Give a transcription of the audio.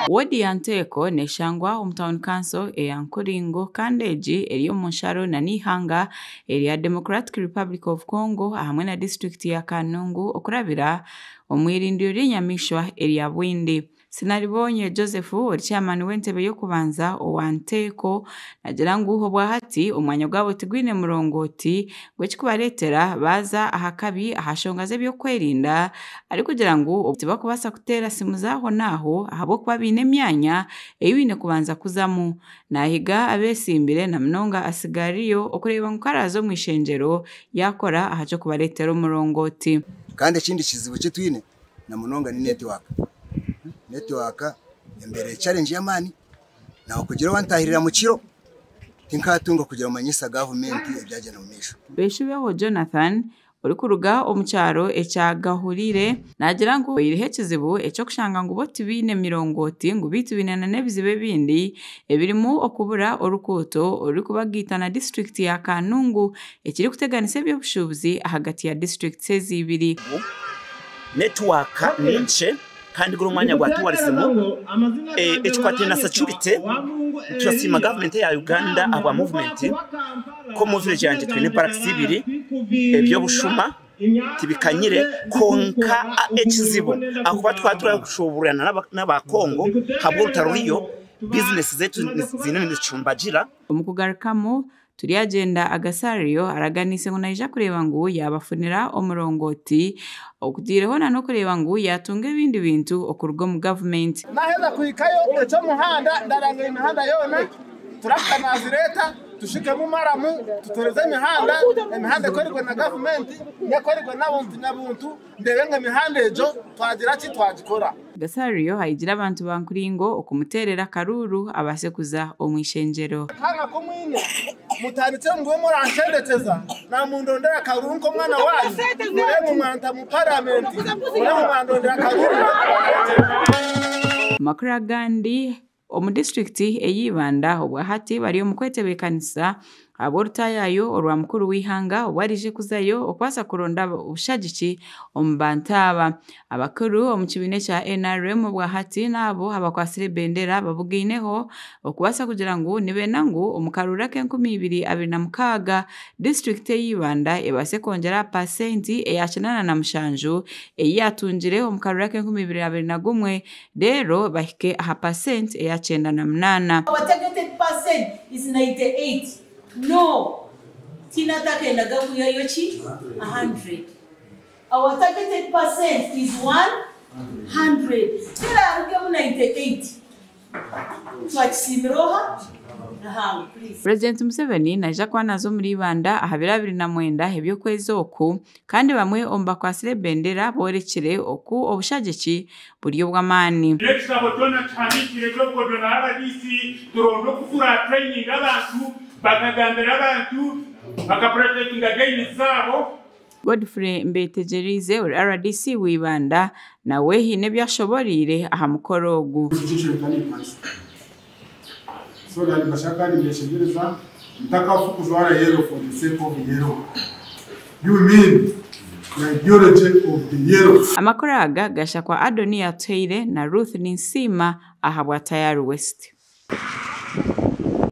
Woodi ya Nteeko neshangwa omu tauni kanso eya Nkuringo kandi egi eri omu nsharo n'eihanga erya Democratic Republic of Congo hamwe na disiturikiti ya Kanungu okurabira omu irindiro ry'enyamaishwa erya Bwindi. Sinaribonye Joseph ori chairman w'entebe y'okubanza owa Nteeko naagira ngu obwahati omwanya gwabo tigwine murongooti gw'ekikubareetera baaza aha kabi aha nshonga z'ebyokwerinda arikugira ngu tibakubaasa kuteera simu zaaho naaho ahabw'okuba baine emyanya ei baine kubanza kuzamu. Naahiga abeesimbire na munonga asigariyo okureeba ngu karaaza omu ishengyero yaakora aha ky'okubareetera omurongooti. Kandi ekindi kizibu eki twine na munonga ni network. Network embeera challenge y'amaani nawe kugira owantahirira mu kiro tinkatunga kugira manyisa gavumenti ebyagyenda mu maisho. Beshubeho Jonathan orikuruga omu kyaro ekya Gahurire naagira ngu oihireho ekizibu eky'okushanga ngu bo tibaine mirongooti ngu beitu baine n'ebizibu ebindi ebirimu okubura orukuuto orurikubagaita na disiturikiti ya Kanungu ekirikuteganisa eby'obushuubuzi ahagati ya disiturikiti ezi ibiri. Netiwaaka ni nkye kandi guri omwanya gwa tourism ekikwataine na security turasiima gavumenti eya Uganda ahabwa movement nk'omu village yangye twine barracks ibiri eby'obushuma tibikanyire kwonka ekizibu ahakuba twaba turikushuburana n'aba Congo ahabw'orutaro ruriyo bizinesi zaitu ziine nizicumbagira. Omu kugarukamu, Turyagyenda Agasario araganiise ngu naija kureeba ngu yaabafunira omurongooti okutaireho na n'okureeba ngu yaatunga ebindi bintu okuruga omu gavumenti. Naaheza kuhikayo eky'omuhanda ndaranga emihanda yoona, turakita naazireeta tushukemu maramu tutereze emihanda, emihanda ekorerwe na gavumenti n'ekorerwe n'abuntu nyabuntu ndeebe ngu emihanda egyo twagira ki twagikora. Gasario ahigiire abantu ba Nkuringo okumuteerera akaruuru abaase kuza omu ishengyero. Akanga ku mwine mutandikye ngu muranshendekyeza namundondera akaruuru nk'omwana wanyu murebe mwanta mu paramenti murebe mwandondera akaruuru. Amakuru agandi omu disiturikiti ey'Ibanda obwahati bari omu kwetebeekanisa ahabw'orutaayaayo orwa mukuru w'eihanga obu ariije kuzayo okubaasa kuronda obushagiki omu bantu aba. Abakuru omu kibiina ekya NRM obwahati n'abo abakwatsire ebendera babugaineho okubaasa kugira ngu nibenda ngu omu karuuru ak'e2026 disiturikiti ey'Ibanda ebaase kwongyera aha paasenti eya 87 ei yaatungire omu karuuru ak'e2021 reero bahike aha paasenti eya 98. Our targeted percent is 98. No! Tina takendaga kwihayo ki? 100. Our targeted percent is 100. Terarugemu 98. Twakisiimira oha? Ruhanga, please. Purezidenti Museveni naija kuba naaza omuri Ibanda aha biro 29 eby'okwezi oku kandi bamwe omu bakwatsire ebendera boorekire oku obushagiki buri obw'amaani. N'ekitabo kyona kihandiikire eky'obukodyo na rdc turonde oku turatrayininga abantu bakagambira abantu bakaprotectinga gains zaabo. Godfrey Mbetegyereize ori rdc wa Ibanda nawe haine ebi ashoboreire aha mukoro ogu. Constitution tanikwasa. So nandibasha kandi nimbeshengyereza ntakafa kujwara yellow for the sake of yellow. You mean the ideology of the yellow. Amakuru aga gashakwa Adoniya Atuhaire na Ruth Ninsiima ahabwa Tayari West.